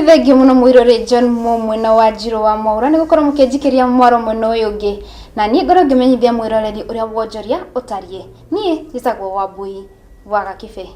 Nĩ thengiũ mũno mwĩroreri John Mũmwe na Wanjirũ wa Mwaũra nĩ gũkorwo mũkĩnjikĩria mwaro mwena ũyũ ũngĩ, na niĩ ngorwo ngĩmenyithia mwĩroreri ũrĩa wonjoria ũtariĩ. Niĩ njĩtagwo Wambui wa Gakĩbe.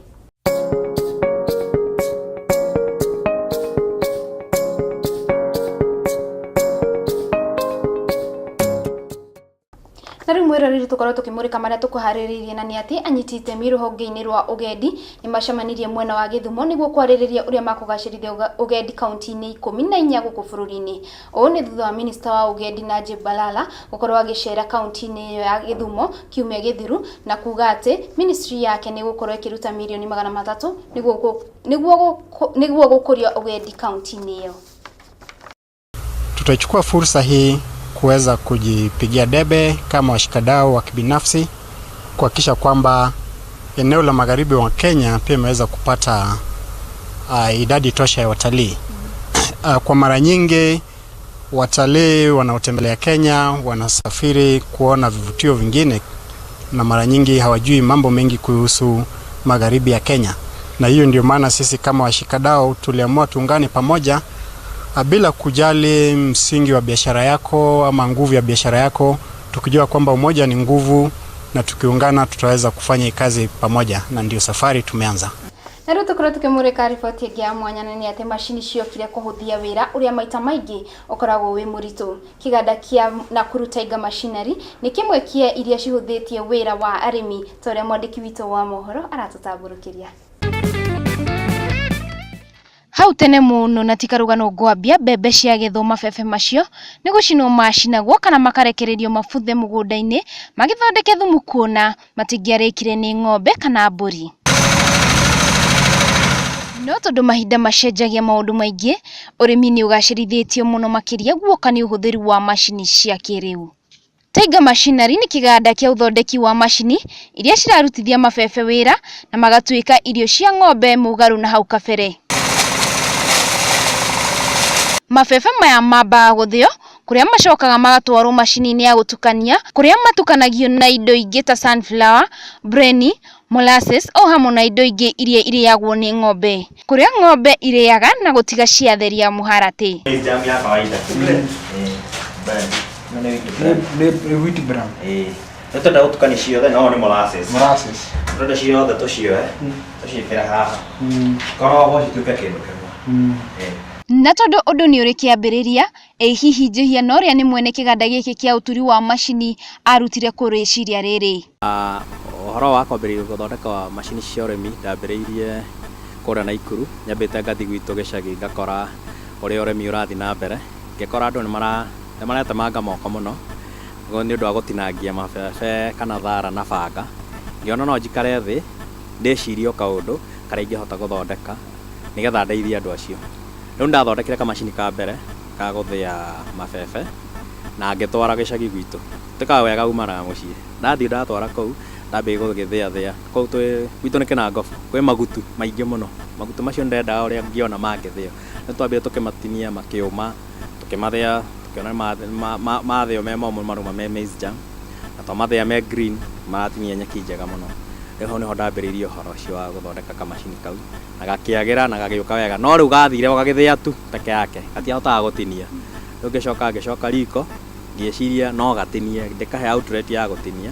Na rĩu mwĩroreri tũkorwo tũkĩmũrĩka marĩa tũkũharĩrĩirie na nĩ atĩ anyiti itemi rũhonge-inĩ rwa ũgendi nĩ macemanirie mwena wa Gĩthumo nĩguo kwarĩrĩria ũrĩa makũgacĩrithia ũgendi kaunti-inĩ 14 gũkũ bũrũri-inĩ. Ũũ nĩ thutha wa minista wa ũgendi Najib Balala gũkorwo agĩcera kaunti-inĩ ĩyo ya Gĩthumo kiumia gĩthiru na kuga atĩ ministry yake nĩ ĩgũkorwo ĩkĩruta mirioni 300 nĩguo gũkũria ũgendi kaunti-inĩ ĩyo. Tutaichukua fursa hii kuweza kujipigia debe kama washikadau wa kibinafsi kuhakikisha kwamba eneo la magharibi wa Kenya pia imeweza kupata idadi tosha ya watalii. Kwa mara nyingi watalii wanaotembelea Kenya wanasafiri kuona vivutio vingine na mara nyingi hawajui mambo mengi kuhusu magharibi ya Kenya, na hiyo ndio maana sisi kama washikadau tuliamua tuungane pamoja bila kujali msingi wa biashara yako ama nguvu ya biashara yako, tukijua kwamba umoja ni nguvu na tukiungana tutaweza kufanya kazi pamoja, na ndio safari tumeanza. Na rĩu tũkorwo tũkĩmũrĩka riboti ĩngĩ ya mwanya na nĩ atĩ macini ciokire kũhũthia wĩra ũrĩa maita maingĩ ũkoragwo wĩ mũritũ. Kĩganda kĩa Nakuru Tiger Machinery nĩ kĩmwe kĩa iria cihũthĩtie wĩra wa arĩmi ta ũrĩa mwandĩki witũ wa mohoro aratũtambũrũkĩria. Hau tene mũno na ti karũgano ngwambia, mbembe ciagethwo mabebe macio nĩ gũcinwo macinagwo kana makarekererio mabuthe mũgũnda-inĩ magĩthondeke thumu kuona matingĩarĩkire nĩ ng'ombe kana mbũri. No tondũ mahinda macenjagia maũndũ maingĩ, ũrĩmi nĩ ũgacĩrithĩtio mũno makĩria guoka nĩ ũhũthĩri wa macini cia kĩrĩu. Tiger Machinery nĩ kĩganda kĩa ũthondeki wa macini iria cirarutithia mabebe wĩra na magatuĩka irio cia ng'ombe mũgarũ na hau kabere. Mabebe maya mambaga gũthĩo kũrĩa macokaga magatwarwo macini-inĩ ya gũtukania kũrĩa matukanagio na indo ingĩ ta sunflower, breni, molasses o hamwe na indo ingĩ iria irĩagwo nĩ ng'ombe. Kũrĩa ng'ombe irĩaga na gũtiga ciatheria mũharatĩ. Jam ya kawaida. Nĩ wheat bran. Nĩ twenda gũtukania ciothe no nĩ molasses. Molasses. Twenda ciothe tũcioe tũciĩkĩre haha. Korogwo cituĩke kĩndũ kĩmwe. Na tondũ ũndũ nĩ ũrĩ kĩambĩrĩria, ĩ hihi Njihia na ũrĩa nĩ mwene kĩganda gĩkĩ kĩa ũturi wa macini arutire kũ rĩciria rĩrĩ? Ũhoro wa kwambĩrĩria gũthondeka macini cia ũrĩmi ndambĩrĩirie kũrĩa Naikuru, nyambĩte ngathiĩ gwitũ gĩcagi ngakora ũrĩa ũrĩmi ũrathiĩ na mbere, ngĩkora andũ nĩ maretemanga moko mũno nĩ ũndũ wa gũtinangia mabebe kana thara na banga. Ngĩona no njikare thĩ ndĩcirie o kaũndũ karĩa ingĩhota gũthondeka nĩgetha ndeithie andũ acio. Rĩu nĩndathondekire kamacini ka mbere ka gũthĩa mabebe na ngĩtwara gĩcagi gwitũ. Tuĩkaga wega umanaga mũciĩ. Ndathiĩ ndatwara kũu ndambĩrĩria gũgĩthĩathĩa. Kũu gwitũ nĩ Kĩnangobu, kwĩ magutu maingĩ mũno. Magutu macio nĩndendaga ũrĩa ngĩona mangĩthĩo. Rĩu twambire tũkĩmatinia makĩũma, tũkĩmathĩa tũkĩona mathĩo me momũ marauma me maize jam, na twamathĩa me green maratinia nyeki njega mũno. Rĩu hau nĩho ndambĩrĩirie ũhoro ũcio wa gũthondeka kamacini kau na gakĩagĩra na gagĩũka wega. No rĩu gathire o gagĩthĩa tu peke yake, gatiahotaga gũtinia. Rĩu ngĩcoka ngĩcoka riko ngĩciria no gatinie, ndĩkahe outlet ya gũtinia.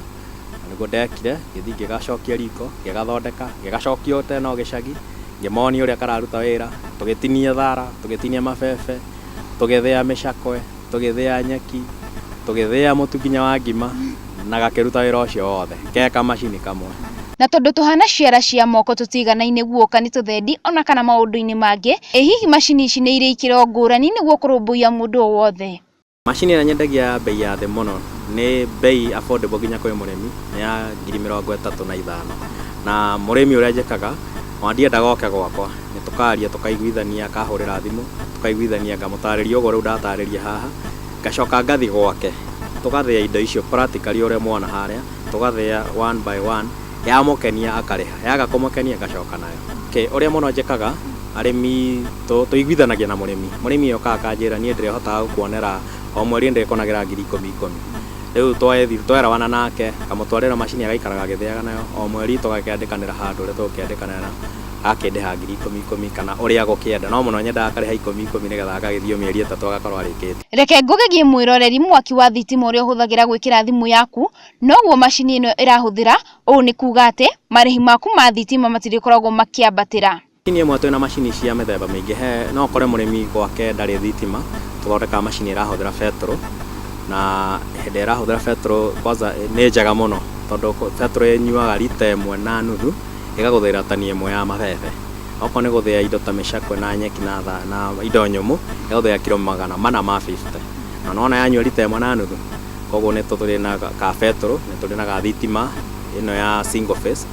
Na nĩguo ndekire, ngĩthiĩ ngĩgacokia riko, ngĩgathondeka, ngĩgacokia tena o gĩcagi, ngĩmonia ũrĩa kararuta wĩra, tũgĩtinia thara, tũgĩtinia mabebe, tũgĩthĩa mĩcakwe, tũgĩthĩa nyeki, tũgĩthĩa mũtu nginya wa ngima, na gakĩruta wĩra ũcio wothe, ke kamacini kamwe. Na tondũ tũhana ciara cia moko tũtiganaine guoka nĩ tũthendi ona kana maũndũ-inĩ mangĩ, ĩ hihi macini ici nĩ irĩ ikĩro ngũrani nĩguo kũrũmbũiya mũndũ o wothe? Macini ĩrĩa nyendagia ya bei ya thĩ mũno nĩ bei affordable nginya kwĩ mũrĩmi nĩ ya 35,000. Na mũrĩmi ũrĩa njĩkaga ona ndiendaga oke gwakwa, nĩ tũkaria tũkaiguithania, akahũrĩra thimũ tũkaiguithania, ngamũtarĩria ũguo rĩu ndatarĩria haha, ngacoka ngathiĩ gwake tũgathĩa indo icio practically ũrĩa mwona harĩa, tũgathĩa one by one, yamũkenia akarĩha, yaga kũmũkenia ngacoka nayo. Okay, ũrĩa mũno njĩkaga arĩmi tũiguithanagia na mũrĩmi. Mũrĩmi okaga akanjĩra niĩ ndĩrĩhotaga gũkuonera o mweri ndĩrĩkuonagĩra ngiri ikũmi ikũmi. Rĩu twerawana nake ngamũtwarĩra macini agaikaraga agĩthĩaga nayo o mweri tũgakĩandĩkanĩra handũ ũrĩa tũgũkĩandĩkanĩra. Agakĩndĩha 10,000 kana ũrĩa agũkĩenda, no mũno nyendaga akarĩha ikũmi ikũmi nĩgetha agagĩthiĩ o mĩeri 3 agakorwo arĩkĩtie. Reke ngũgegie mwĩroreri mwaki wa thitima ũrĩa ũhũthagĩra gwĩkĩra thimũ yaku noguo macini ĩno ĩrahũthĩra. Ũũ nĩ kuga atĩ marĩhi maku ma thitima matirĩkoragwo makĩambatĩra. Macini ĩmwe, twĩna macini cia mĩthemba mĩingĩ. He no ũkore mũrĩmi gwake ndarĩ thitima, tũthondekaga macini ĩrahũthĩra betũrũ, na hĩndĩ ĩrĩa ĩrahũthĩra betũrũ kwanza nĩ njega mũno tondũ betũrũ ĩnyuaga rita 1.5 ĩgagũthĩra tani 1 ya mabebe. Okorwo nĩ gũthĩa indo ta mĩcakwe na nyeki na indo nyũmũ, ĩgũthĩa kiro 450, na nĩwona yanyua rita 1.5. Koguo nĩ tũrĩ na ka betũrũ, nĩ tũrĩ na ga thitima ĩno ya single phase.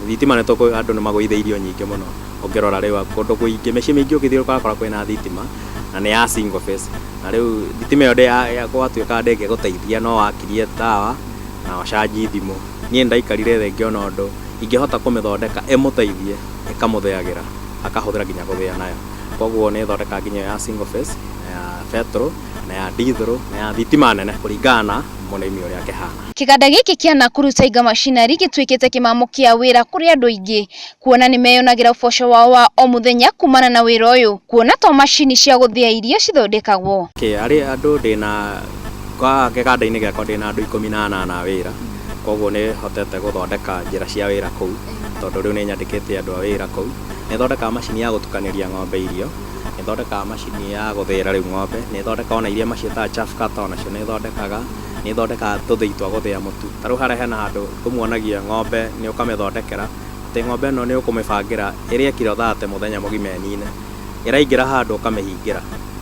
Thitima nĩ andũ nĩ magũithĩirio nyingĩ mũno. Ũngĩrora rĩu kũndũ kũingĩ, mĩciĩ mĩingĩ ũngĩthiĩ ũgakora kwĩna thitima na nĩ ya single phase, na rĩu thitima ĩyo gwatuĩka ndĩngĩgũteithia, no wakirie tawa na ũcanji thimũ. Niĩ ndaikarire thĩ ngĩona ũndũ ingĩhota kũmĩthondeka ĩmũteithie, ĩkamũthĩagĩra, akahũthĩra nginya gũthĩa nayo. Koguo nĩ ĩthondekaga nginya ya single phase na ya betũrũ na ya diesel na ya thitima nene kũringana na mũrĩmi ũrĩa akĩhana. Kĩganda gĩkĩ kĩa Nakuru Tiger Machinery gĩtuĩkĩte kĩmamo kĩa wĩra kũrĩ andũ aingĩ, kuona nĩ meyonagĩra ũboco wao wa o mũthenya kumana na wĩra ũyũ, kuona to macini cia gũthĩa irio cithondekagwo. Arĩ andũ ndĩna kwa kĩganda-inĩ gĩakwa ndĩna andũ 18 a wĩra, koguo nĩ hotete gũthondeka njĩra cia wĩra kũu tondũ rĩu nĩ nyandĩkĩte andũ a wĩra kũu. Nĩ thondekaga macini ya gũtukanĩria ng'ombe irio, nĩ thondekaga macini ya gũthĩĩra rĩu ng'ombe, nĩ thondekaga ona iria maciĩtaga chaff cutter, onacio nĩ thondekaga, nĩ thondekaga tũthĩi twa gũthĩa mũtu. Ta rĩu harĩa hena handũ tũmuonagia ng'ombe, nĩ ũkamĩthondekera atĩ ng'ombe ĩno nĩ ũkũmĩbangĩra ĩrĩe kiro 30 mũthenya mũgima ĩnine, ĩraingĩra handũ ũkamĩhingĩra,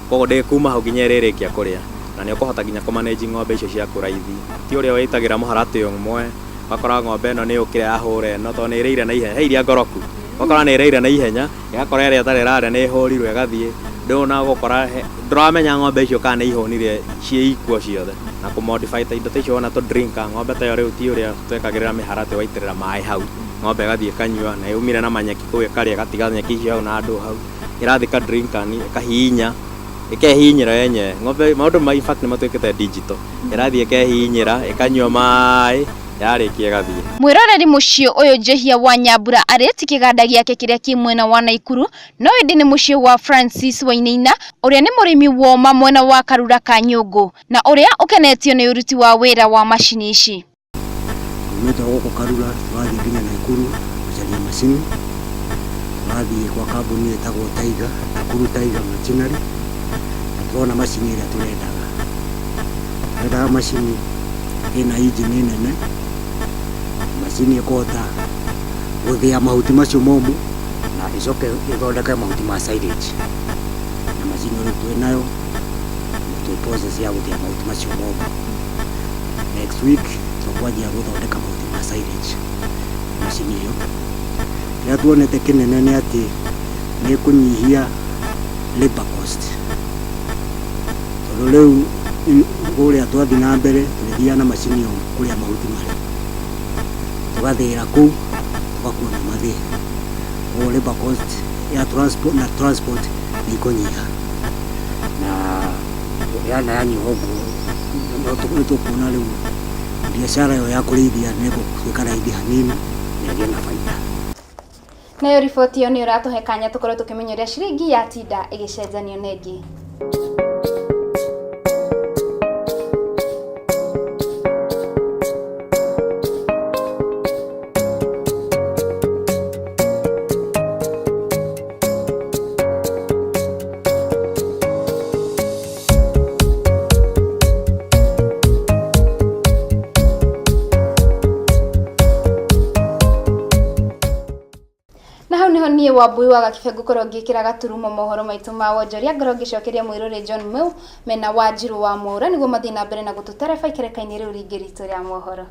koguo ndĩkuma hau nginya ĩrĩrĩkia kũrĩa, na nĩ ũkũhota nginya kũmanage ng'ombe icio ciaku raithi. Ti ũrĩa wĩitagĩra mũharatĩ ũmwe, ũgakora ng'ombe ĩno nĩ yũkire yahũra ĩno tondũ nĩ ĩrĩire na ihenya, he iria ngoroku, ũgakora nĩ ĩrĩire na ihenya, ĩgakora ĩrĩa ĩtarĩ ĩrarĩa nĩ ĩhũrirwo ĩgathiĩ, ndũnagũkora ndũramenya ng'ombe icio kana nĩ ihũnire ciĩ equal ciothe. Na kũ modify ta indo ta icio wona tũ drinker, ng'ombe ta ĩyo rĩu ti ũrĩa twekagĩrĩra mĩharatĩ waitĩrĩra maĩ hau, ng'ombe ĩgathiĩ ĩkanyua na yumire na manyeki kũu ĩkarĩa ĩgatiga nyeki icio hau na andũ hau, ĩrathiĩ ka drinker ĩkahihinya, ĩkehihinyĩra yenyewe. Ng'ombe maũndũ ma in fact nĩ matuĩkĩte digital, ĩrathiĩ ĩkehihinyĩra ĩkanyua maĩ, yarĩkia ĩgathiĩ. Mwĩroreri mũciĩ ũyũ Njehia wa Nyambura arĩ ti kĩganda gĩake kĩrĩa kĩ mwena wa Naikuru, no ĩndĩ nĩ mũciĩ wa Francis Wainaina ũrĩa nĩ mũrĩmi woma mwena wa Karura ka Nyũngũ na ũrĩa ũkenetio nĩ ũruti wa wĩra wa macini ici. Tumĩte gũkũ Karura tũrathiĩ nginya Naikuru gũcaria macini, tũrathiĩ kwa kambuni ĩtagwo Tiger, Nakuru Tiger Machinery, na tũrona macini ĩrĩa tũrendaga. Tũrendaga macini ĩna injini nene, macini ĩkũhota gũthĩa mahuti macio momũ na ĩcoke ĩthondeke mahuti ma silage. Na macini ĩyo rĩu twĩnayo, na twĩ process ya gũthĩa mahuti macio momũ. Next week tũkwanjia gũthondeka mahuti ma silage macini ĩyo. Kĩrĩa tuonete kĩnene nĩ atĩ nĩ ĩkũnyihia labour cost, tondũ rĩu kũrĩa twathiĩ na mbere tũrĩthiaga na macini ĩyo kũrĩa mahuti marĩ, tũgathĩĩra kũu tũgakua na mathĩĩ, koguo labour cost ya transport na transport nĩ ikũnyiha, na yanyiha ũguo nĩ tũkuona rĩu biacara ĩyo ya kũrĩithia nĩ ĩgũtuĩka raithi hanini na ĩgĩe na baida. Nayo riboti ĩyo nĩ ũratũhe kanya tũkorwo tũkĩmenya ũrĩa ciringi yatinda ĩgĩcenjanio na ĩngĩ. Na hau niho niĩ Wambui wa Gakibe ngũkorwo ngĩkĩra gaturumo mohoro maitũ ma wonjoria, ngorwo ngĩcokeria mwĩrore John Meu mena Wanjiru wa Mwaura nĩguo mathiĩ na mbere na gũtũtereba ikereka-inĩ rĩu rĩngĩ ritũ rĩa mohoro.